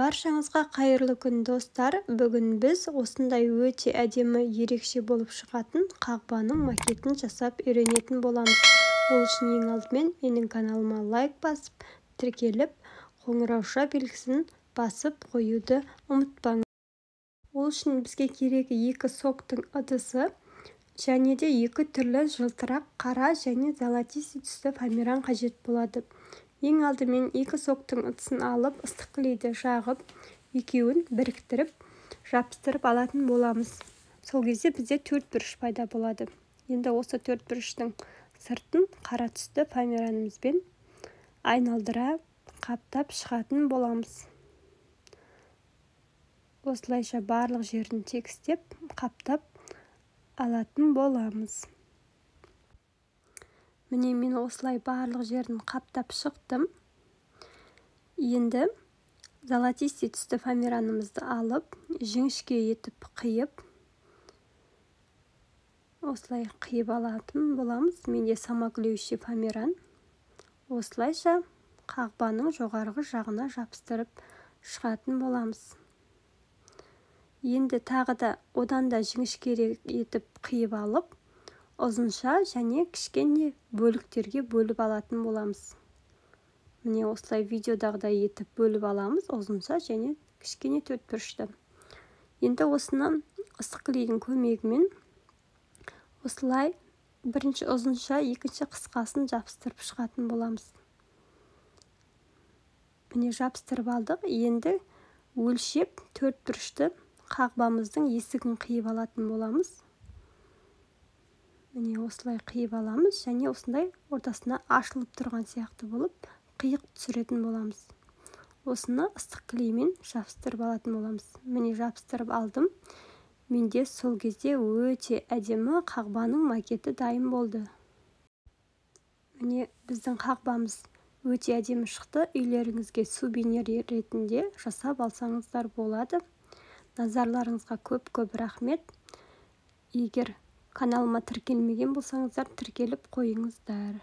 Баршаңызға қайырлы күн, достар! Бүгін біз осындай өте әдемі, ерекше болып шығатын қағбаның макетін жасап үйренетін боламыз. Ол үшін ең алдымен менің каналыма лайк басып, тіркеліп, қоңырауша белгісін басып қоюды ұмытпаңыз. Ол үшін бізге керегі екі соктың ыдысы және де екі түрлі жылтырақ қара және золотистый түсті фоамиран қажет болады. Ең алдымен екі соктың ыдысын алып, ыстық клейді жағып, екеуін біріктіріп, жабыстырып алатын боламыз. Сол кезде бізде төрт бұрыш пайда болады. Енді осы төрт бұрыштың сыртын қара түсті фоамиранымызбен айналдыра қаптап шығатын боламыз. Осылайша барлық жерін тегістеп, қаптап алатын боламыз. Міне, мен осылай барлық жерін қаптап шықтым. Енді золотистый түсті фоамиранымызды алып, жіңішке етіп қиып, осылай қиып алатын боламыз. Менде самоклеющий фоамиран. Осылайша қағбаның жоғарғы жағына жабыстырып шығатын боламыз. Енді тағы да одан да жіңішкерек етіп қиып алып, ұзынша және кішкене бөліктерге бөліп алатын боламыз. Міне, осылай видеодағыдай етіп бөліп аламыз, ұзынша және кішкене төрт бұрышты. Енді осыны ыстық клейдің көмегімен осылай бірінші ұзынша, екінші қысқасын жабыстырып шығатын боламыз. Міне, жабыстырып алдық. Енді өлшеп төрт бұрышты қағбамыздың есігін қиып алатын боламыз. Міне, осылай қиып аламыз және осындай ортасына ашылып тұрған сияқты болып қиық түсіретін боламыз. Осыны ыстық клеймен жабыстырып алатын боламыз. Міне, жабыстырып алдым. Менде сол кезде өте әдемі қағбаның макеті дайын болды. Міне, біздің қағбамыз өте әдемі шықты. Үйлеріңізге сувенир ретінде жасап алсаңыздар болады. Назарларыңызға көп-көп рахмет. Егер каналыма тіркелмеген болсаңыздар, тіркеліп қойыңыздар.